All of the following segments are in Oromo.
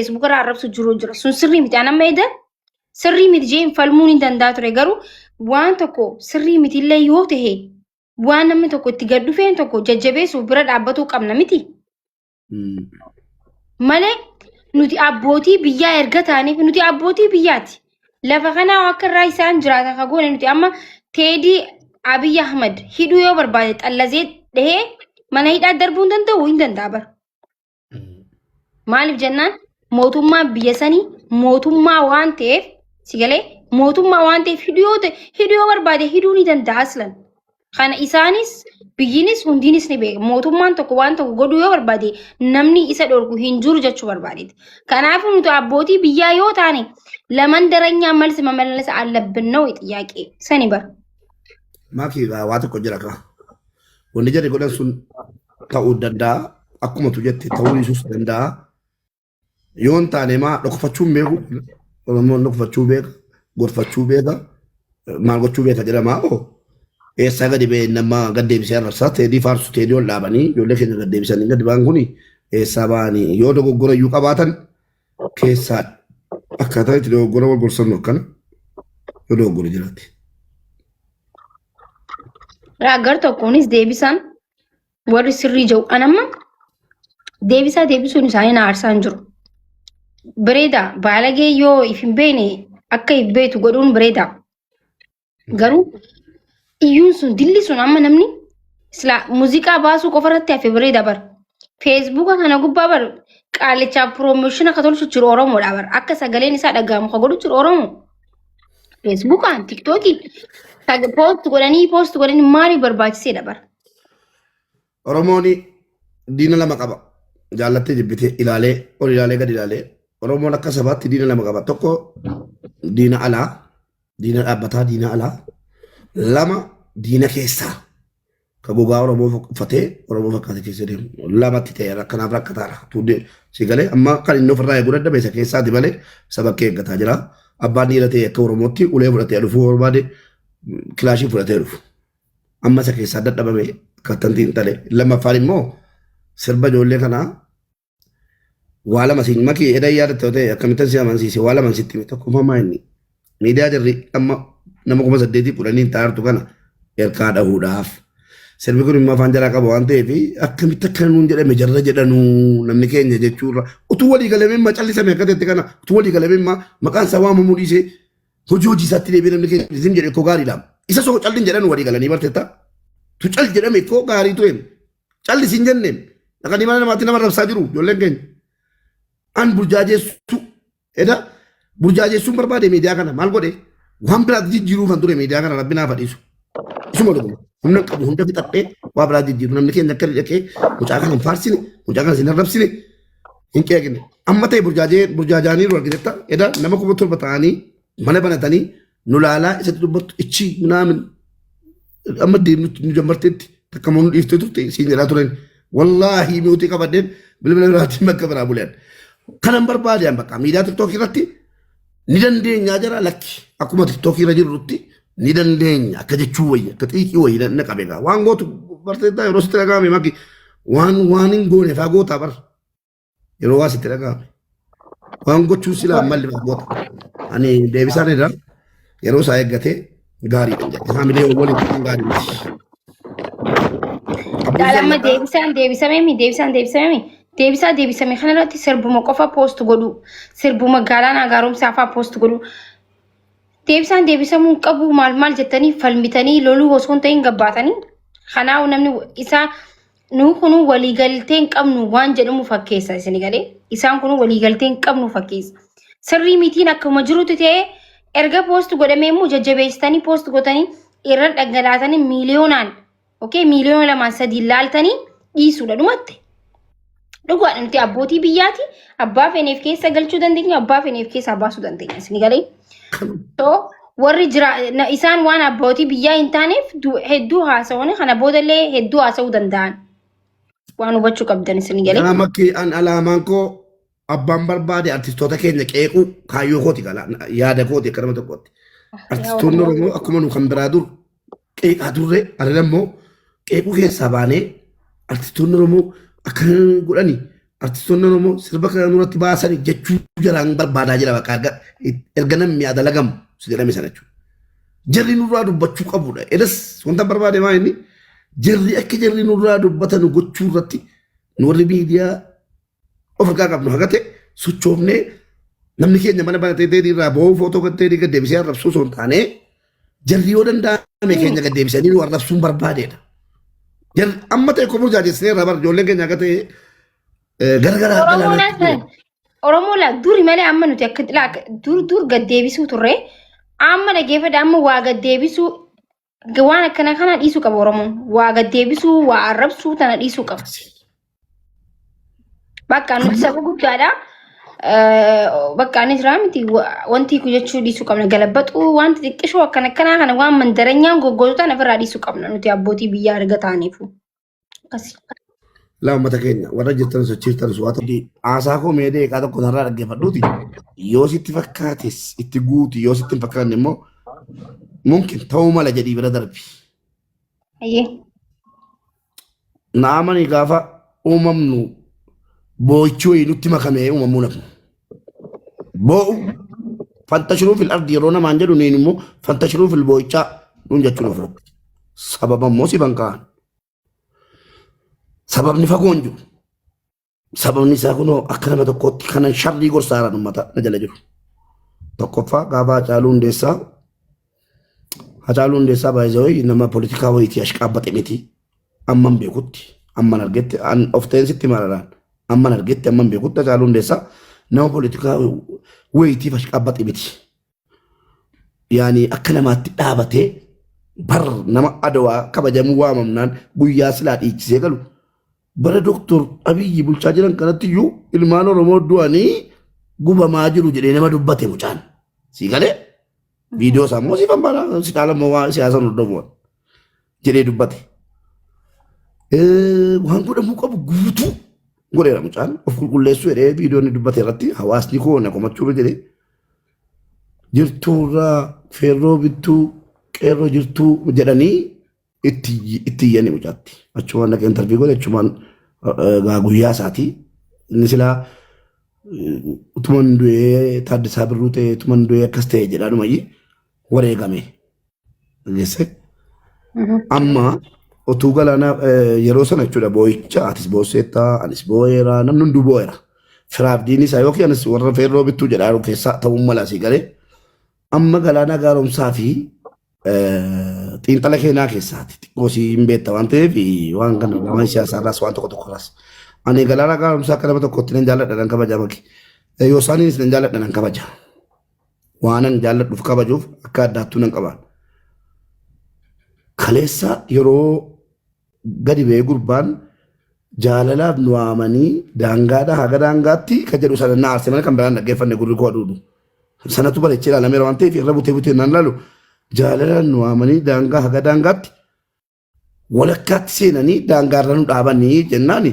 Feesbuuk irraa arrabsu jiru jira. Sun sirrii miti. An amma eda sirrii miti jeen falmuun hin danda'a ture, garuu waan tokko sirrii miti illee yoo ta'e, waan namni tokko itti gad dhufeen tokko jajjabeessuuf bira dhaabbatuu qabna miti. Malee nuti abbootii biyyaa erga ta'aniif, nuti abbootii biyyaati. Lafa kanaa akka irraa isaan jiraatan ka goone nuti. Amma Teedii Abiy Ahmad hidhuu yoo barbaade, xallazee dhahee mana hidhaa darbuu hin danda'u, hin danda'a bara. Maaliif jennaan, mootummaan biyya sanii mootummaa waan ta'eef, si galee, mootummaa waan ta'eef hidhuu yoo ta'e, hidhuu yoo barbaade hidhuu ni danda'a aslan. Kana isaanis biyyinis hundinis ni beeka. Mootummaan tokko waan tokko godhuu yoo barbaade, namni isa dhorku hin jiru jechuu barbaadeeti. Kanaafuu nuti abbootii biyyaa yoo taane, ለመንደረኛ መልስ መመለስ አለብን ነው ጥያቄ ሰኒ በር። Maakii waa tokko jira kaa. Wanni jarri godhan sun ta'uu danda'a. Akkuma tu jette ta'uu dhiisuus danda'a. Yoo hin taane maa dhokfachuu hin beeku. Oromoon dhokfachuu beeka. Gorfachuu beeka. Maal gochuu beeka jedhama. Oo eessaa gadi ba'e nama gad deebisee arrabsaa? Teedii faarsu, Teedii ol dhaabanii ijoollee keenya gad deebisanii gadi ba'an kuni eessaa ba'anii? Yoo dogoggora iyyuu qabaatan, keessaa akkaataa itti dogoggora wal gorsannu akkana yoo dogoggora jiraate. Gar tokkoonis deebisaan warri sirrii jiru anamma deebisaa deebisuun isaanii na aarsaa hin jiru. Bareeda, baalagee yoo if hin beekne akka if beektu godhuun bareeda. Garuu iyyuun sun, dilli sun, amma namni sila muuziqaa baasuu qofa irratti hafe, bareeda bar. Feesbuuka kana gubbaa bar qaalichaaf promotion akka tolchu jiru Oromoodha bar. Akka sagaleen isaa dhaga'amu ka godhu jiru Oromoo. Feesbuukaan, Tiktookii post godhanii, post godhanii maaliif barbaachiseedha bar. Oromoon diina lama qaba. Jaallattee jibbitee, ilaalee ol ilaalee gad ilaalee, Oromoon akka sabaatti diina lama qaba. Tokko diina alaa, diina dhaabbataa, diina alaa. Lama diina keessaa. Ka gogaa Oromoo uffatee Oromoo fakkaate keessa deemu. Lamatti ta'e kanaaf rakkataadha. Tuudde si galee, amma kan inni ofirraa eeguu dadhabe isa keessaati malee saba kee eeggataa jira. Abbaan dhiira ta'e akka Oromootti ulee fudhatee dhufuu barbaade, kilaashii fudhatee dhufu. Amma isa keessaa dadhabame akka tantiin tale. Lammaffaan immoo sirba ijoollee kanaa waa lama siin makii edda yaadatte yoo ta'e, akkamittan si amansiise? Waa lama sitti hime. Tokkoffaa maa inni miidiyaa jarri amma nama 8010,000 taa'artu kana erkaa dhahuudhaaf. Sirbi kun immoo afaan jaraa qaba waan ta'eef, akkamitti akka nuun jedhame jarra jedhanuu namni keenya jechuurra utuu walii galamee immoo callisame akka ta'etti kana, utuu walii galamee immoo maqaan isaa waamamuu dhiisee hojii hojii isaatti deebi'ee namni keenya zim jedhe koo gaariidha. Isa soo callin jedhan walii galanii barteetta. Tu cal jedhame koo gaarii ture. Callis hin jenneen. Dhaqanii mana namaatti nama rabsaa jiru ijoolleen keenya. An burjaajeessuu eda burjaajeessuun barbaade miidiyaa kana maal godhe? Waan biraatti jijjiiruu kan ture miidiyaa kana rabbi naaf dhiisu. Isuma dhuguma. Humna qabu hunda fixadhee waa biraa jijjiiru, namni keenya akka dhaqee mucaa kana hin faarsine, mucaa kana hin arrabsine, hin qeeqne. Amma ta'e burjaajee burjaajaaniiru argitetta. Eda nama 7000 ta'anii mana banatanii nu laalaa isatti dubbattu ichi minaamin amma deemnu nu jammarteetti takka moo nu dhiiftee turte siin jedhaa turan. Wallaahi mi'uutii qabadheen bilbila biraatiin bakka biraa buleen. Kanan barbaade an bakka miidiyaa Tiktookii irratti ni dandeenyaa jira, lakki akkuma Tiktookii irra jirrutti ni dandeenya akka jechuu wayya, akka xiiqii wayya na qabe gaa. Waan gootu barteettaa, yeroo sitti dhaga'ame maki waan waan hin goone faa gootaa bar, yeroo waa sitti dhaga'ame waan gochuun silaa malli faa goota. Ani deebisaan irra yeroo isaa eeggatee gaariidha jedhe, haamilee waliin ta'uun gaarii miti. Jaalamma deebisaan deebisamee mi, deebisaan deebisamee mi, deebisaa deebisame kanarratti sirbuma qofa post godhu, sirbuma Galaanaa Gaaromsaa fa'aa post godhu. Deebisaan deebisamuu hin qabu maal maal jettanii falmitanii loluu osoo hin ta'in gabbaatanii kanaaf namni isaa nuu kunuu waliigaltee hin qabnu waan jedhamu fakkeessa isin galee, isaan kunuu waliigaltee hin qabnu fakkeessa. Sirrii mitiin akkuma jirutti ta'ee, erga post godhamee immoo jajjabeessitanii post gootanii irra dhangalaatanii miiliyoonaan, okay, miiliyoona 2 3 laaltanii dhiisuudha dhumatte. Dhugaadha, nuti abbootii biyyaati, abbaa feeneef keessa galchuu dandeenya, abbaa feeneef keessaa baasuu dandeenya isin galee. So warri jira isaan waan abbootii biyyaa hin taaneef hedduu haasawanii kana boodallee hedduu haasa'uu danda'an. Waan hubachuu qabdan isin galee. Yaa makkii, an alaamaan koo abbaan barbaade artistoota keenya qeequu kaayyoo kooti gala, yaada kooti akka nama tokkootti. Artistoonni Oromoo akkuma nu kan biraa dur qeeqaa turre, ani immoo qeequu keessaa baanee artistoonni Oromoo akkana godhani. Artistoonni Oromoo sirba kana nurratti baasanii jechuu jalaan barbaadaa jira bakka erga namni yaa dalagamu si jedhame sana jechuudha. Jarri nurraa dubbachuu qabudha. Edas wanta barbaade maa inni jarri akka jarri nurraa dubbatan gochuu irratti nu warri miidiyaa of harkaa qabnu haga ta'e sochoofnee namni keenya mana banatee teedii irraa boo'uu footoo gad teedii gad deebisee arrabsuu osoo hin taane jarri yoo danda'ame keenya gad deebisanii nu arrabsuun barbaadeedha. Jarri amma ta'e komuu jaajessinee irraa bara ijoolleen keenya akka ta'e gara gara Oromoon galaanatti. Oromoo laa duri malee amma nuti akka laa dur dur gad deebisuu turre amma dhageeffadha amma waa gad deebisuu waan akkana kana dhiisuu qaba Oromoon waa gad deebisuu waa arrabsuu tana dhiisuu qaba. Bakka nuti saba guddaadha. Bakka ani jira miti wanti jechuu dhiisuu qabna galabaxuu wanti xiqqishoo akkana akkanaa kana waan mandaranyaan goggootu tana ofirraa dhiisuu qabna nuti abbootii biyyaa erga ta'aniifu. Akkasi. Laa uummata keenya warra jirtan sochiirtan waa ta'u. Haasaa koo mee deeqaa tokko narraa dhaggeeffadhuuti. Yoo sitti fakkaates itti guuti yoo sitti hin fakkaanne immoo mumkin ta'uu mala jedhii bira darbi. Ayyee. Naamani gaafa uumamnu boo'ichi wayii nutti makamee uumamuu nafnu. Boo'u fantashiruu fil ardi yeroo namaan jedhu niin immoo fantashiruu fil boo'ichaa nuun jechuun ofirratti. Sababa immoo si bankaan. Sababni fagoo hin jiru. Sababni isaa kunoo akka nama tokkootti kanan sharrii gorsaaraan uummata na jala jiru. Tokkoffaa gaafa Hacaaluu Hundeessaa Hacaaluu Hundeessaa baay'ee nama poolitikaa wayiitii ashqaabbate miti. Amman beekutti amman argetti an of ta'een sitti malaraan amman argetti amman beekutti Hacaaluu Hundeessaa nama poolitikaa wayiitiif ashqaabbate miti. Yaani akka namaatti dhaabatee bar nama adawaa kabajamuu waamamnaan guyyaa silaa dhiichisee galu bara Dooktor Abiyyi bulchaa jiran kanatti iyyuu ilmaan Oromoo du'anii gubamaa jiru jedhee nama dubbate mucaan. Sii galee viidiyoo isaa immoo siifan baana si caala immoo waan siyaasa hordofu jedhee dubbate. Waan godhamuu qabu guutuu godheera mucaan of qulqulleessuu jedhee viidiyoo inni dubbate irratti hawaasni koo na komachuu jedhee jirtuurraa feerroo bittuu qeerroo jirtuu jedhanii itti itti iyyanii mucaatti. Achumaan dhaqee intarvii godhe achumaan gaa guyyaa isaatii inni silaa utuman du'ee Taaddasaa Birruu ta'e utuman du'ee akkas ta'e jedhaadhumayyi wareegame. Dhageesse? Amma otuu galaanaa yeroo sana jechuudha boo'icha atis boosseetta anis boo'eera namni hunduu boo'eera. Firaaf diinni isaa yookiin anis warra feerroo bittuu jedhaa jiru keessaa ta'uu mala asii galee amma galaanaa gaaromsaa fi xiinxala keenyaa keessaati. Xiqqoo si hin beekta waan ta'eef waan kana waan siyaasaarraas waan tokko tokkorraas. Ani galaanaa gaaromsaa akka nama tokkotti nan jaalladha nan kabaja maki. Yoo isaaniinis nan jaalladha nan kabaja. Waanan jaalladhuuf kabajuuf akka addaattuu nan qaba. Kaleessa yeroo gadi ba'ee gurbaan jaalalaaf nu waamanii daangaadhaa haga daangaatti kan jedhu sana na aarse malee kan biraan dhaggeeffanne gurri koo aduudu. Sanatu bareechee ilaalameera waan ta'eef irra butee butee naan ilaalu jaalalaan nu waamanii daangaa haga daangaatti walakkaatti seenanii daangaarra nu dhaabanii jennaani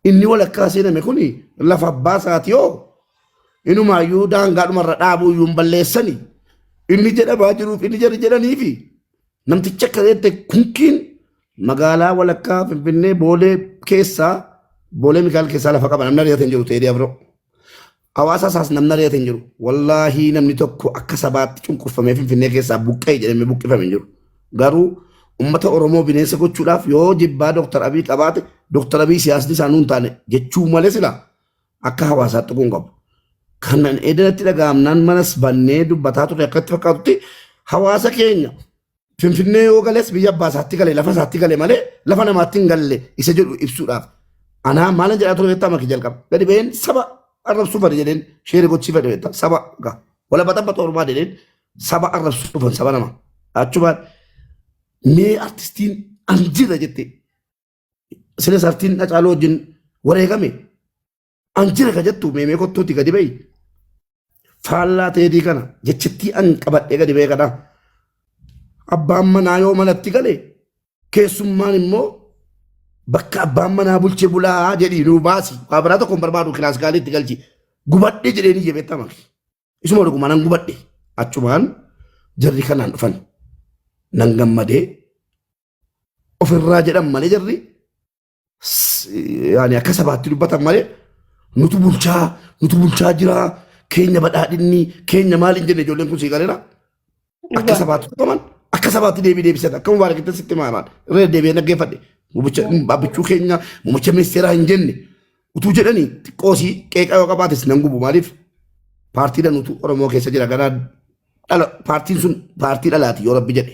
inni walakkaa seename kun lafa abbaa isaati yoo inumaayyuu daangaadhumarra dhaabuu iyyuu hin balleessani inni jedhamaa jiruuf inni jedhi jedhaniifi namticha akka jette kunkiin magaalaa walakkaa Finfinnee Boolee keessaa Boolee Mikaa'el keessaa lafa qaba namni ari'ate hin jiru Teedii Afroo. Hawaasa isaas namni ari'ate hin jiru. Wallaahii namni tokko akka sabaatti cunqurfamee Finfinnee keessaa buqqa'e jedhamee buqqifame hin jiru. Garuu uummata Oromoo bineensa gochuudhaaf yoo jibbaa Dooktar Abiy qabaate Dooktar Abiy siyaasni isaa nuun taane jechuu malee sila akka hawaasaatti tuquu hin qabu. Kanan edanatti dhaga'amnaan manas bannee dubbataa ture akkatti fakkaatutti hawaasa keenya Finfinnee yoo gales biyya abbaa isaatti gale lafa isaatti gale malee lafa namaatti hin galle isa jedhu ibsuudhaaf. Anaa maalan jedhaa ture beektaa makii jalqaba. Gadi ba'een saba arrabsuu fadhe jedheen sheeri gochii fadhe beektaa saba gaa. Wala baxabba ormaa jedheen saba arrabsuu fadhe saba nama. Achumaan mee artistiin an jira jette silas artiin Hacaaluu wajjin wareegame an jira ka jettu meemee kottuuti gadi ba'i. Faallaa teetii kana jechittii an qabadhee gadi ba'e kana. Abbaan manaa yoo manatti gale keessummaan immoo bakka abbaan manaa bulche bulaa jedhii nuu baasi. Waa biraa tokko hin barbaadu kilaasikaalii itti galchi. Gubadhe jedhee ni beektama. Isuma dhuguma nan gubadhe. Achumaan jarri kanaan dhufan. Nan gammadee ofirraa jedhan malee jarri. Yaani akka sabaatti dubbatan malee nutu bulchaa nutu bulchaa jira keenya badhaadhinni keenya maal hin jenne ijoolleen kun sii galeera. Akka sabaatti tuqaman akka sabaatti deebii deebisan akka mubaarakitti sitti maamaan irra deebi'ee dhaggeeffadhe. Muummicha abbichuu keenya muummicha ministeeraa hin jenne utuu jedhanii xiqqoosii qeeqaa yoo qabaates nan gubu maaliif paartii danuutu Oromoo keessa jira ganaa dhala paartiin sun paartii dhalaati yoo rabbi jedhe.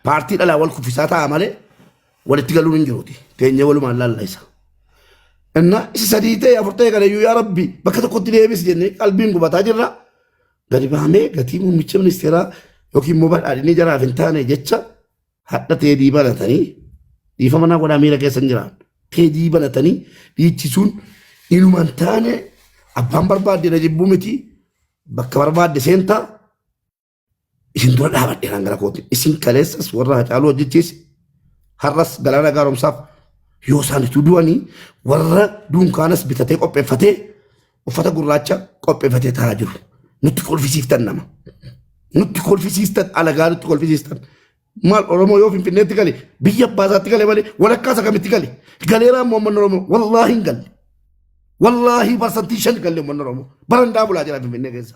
Paartii dhalaa wal kuffisaa ta'a malee walitti galuun hin jiruuti. Teenyee walumaan laalla isa. Inna isa sadii ta'e afur ta'e kana iyyuu yaa rabbi bakka tokkotti deebisi jennee qalbiin gubataa jirra. Gadi bahamee gatii muummicha ministeeraa yookiin immoo badhaadhinni jaraaf hin taane jecha hadha teedii banatanii dhiifama naa godhaa miira keessa hin jiraan. Teedii banatanii dhiichisuun inuma hin taane abbaan barbaadde na jibbuu miti bakka barbaadde seentaa isin dura dhaabadheeraan gara kooti. Isin kaleessas warra Hacaaluu hojjechiise har'as Galaana Gaaromsaaf yoo isaan itti du'anii warra dunkaanas bitatee qopheeffatee uffata gurraacha qopheeffatee taa'aa jiru. Nutti kolfisiiftan nama. Nutti kolfisiistan alagaa nutti kolfisiistan. Maal Oromoo yoo Finfinneetti gale biyya abbaa isaatti gale malee walakkaa isa kamitti gale. Galeeraa immoo uummanni Oromoo wallaahi hin galle. Wallaahi 5% galle uummanni Oromoo. Barandaa bulaa jira Finfinnee keessa.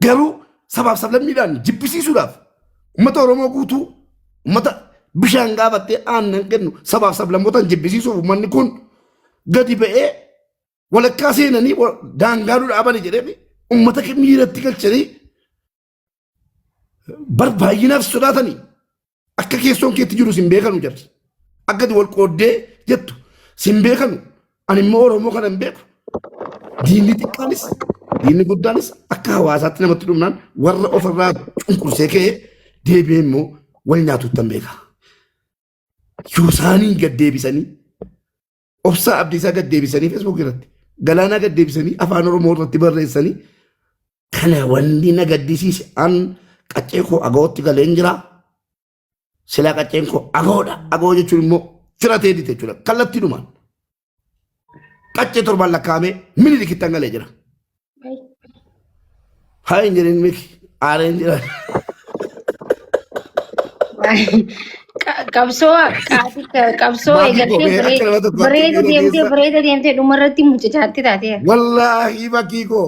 Garuu sabaaf sablammiidhaan jibbisiisuudhaaf uummata Oromoo guutuu uummata bishaan gaafattee aannan kennu sabaaf sablammootaan jibbisiisuuf uummanni kun gadi ba'ee walakkaa seenanii daangaa nu dhaabani jedhee uummata miiratti galchanii bar baay'inaaf sodaatanii akka keessoon keetti jiru sin beekanu jarri. Akka ati wal qooddee jettu sin beekanu. Ani immoo Oromoo kana hin beeku. Diinni xiqqaanis diinni guddaanis akka hawaasaatti namatti dhumnaan warra ofirraa cunqursee ka'ee deebi'ee immoo wal nyaatuuttan beeka. Yoo isaaniin gad deebisanii obsaa abdiisaa gad deebisanii Facebook irratti galaanaa gad deebisanii afaan Oromoo irratti barreessanii kana wanni na gaddisiise an qaccee koo agootti galeen jira. Silaa qacceen koo agoodha. Agoo jechuun immoo fira teedite jechuudha. Kallattiidhumaan. Qaccee torbaan lakkaa'amee Minilikittan galee jira. Haa hin jedhin miki aareen jira. Qabsoo qabsoo Maatii koo eegaltee mee akka nama tokkotti bareeda miira deemtee keessa. bareeda deemtee dhumarratti mucucaatti taatee. Wallaahi bakii koo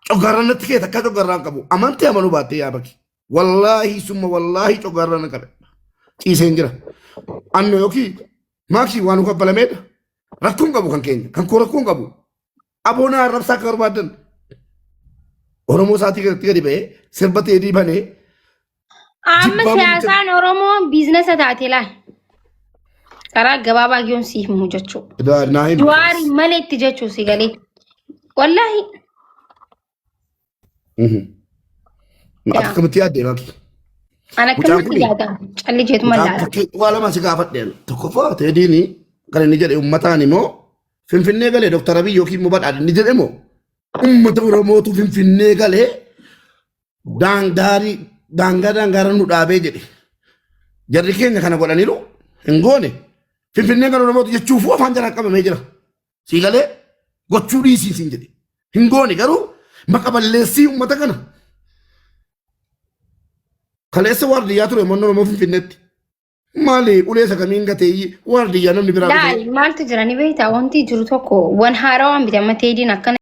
coggaarraan natti kee takka coggaarraan qabu amantii amanuu baattee yaa bakii. Wallaahi summa wallaahi coggaarraan na qabe. Ciiseen jira. Anno yookiin maaksii waan nu kaffalameedha. Rakkoon qabu kan keenya kan koo rakkoon qabu. Aboonaa arrabsaa akka barbaadan. Oromoo isaatii keessatti gadi ba'ee sirba teedii banee Amma jibbaa siyaasaan Oromoo biizinasa taate laal. Karaa gabaabaa yoon si himu jechuudha. Naa himi. Jawaari malee itti jechuu si galee. Wallaahi. Yaa. Akkamitti yaaddee Maki? An Mucaan akkamitti kuni yaada? Calli jeetuma mucaan laala. fakkii waa lama si gaafadheen. Tokkoffaa teediin kan inni jedhe uummataan immoo Finfinnee galee Dr. Abiy yookiin immoo badhaadha inni jedhe immoo uummata Oromootu Finfinnee galee daangaarii daangaa daangaara nu dhaabee jedhe. Jarri keenya kana godhaniiru hin goone. Finfinnee kan Oromootu jechuufuu afaan jaraan qabamee jira. Sii galee gochuu dhiisii siin jedhe. Hin goone garuu maqa balleessii uummata kana. Kaleessa waardiyyaa ture uummanni Oromoo Finfinneetti. Maali ulee isa kamiin gateeyyi waardiyyaa namni biraa dhufee. Laal maaltu jira ni beektaa wanti jiru tokko wan haarawaan bitama teediin akkana.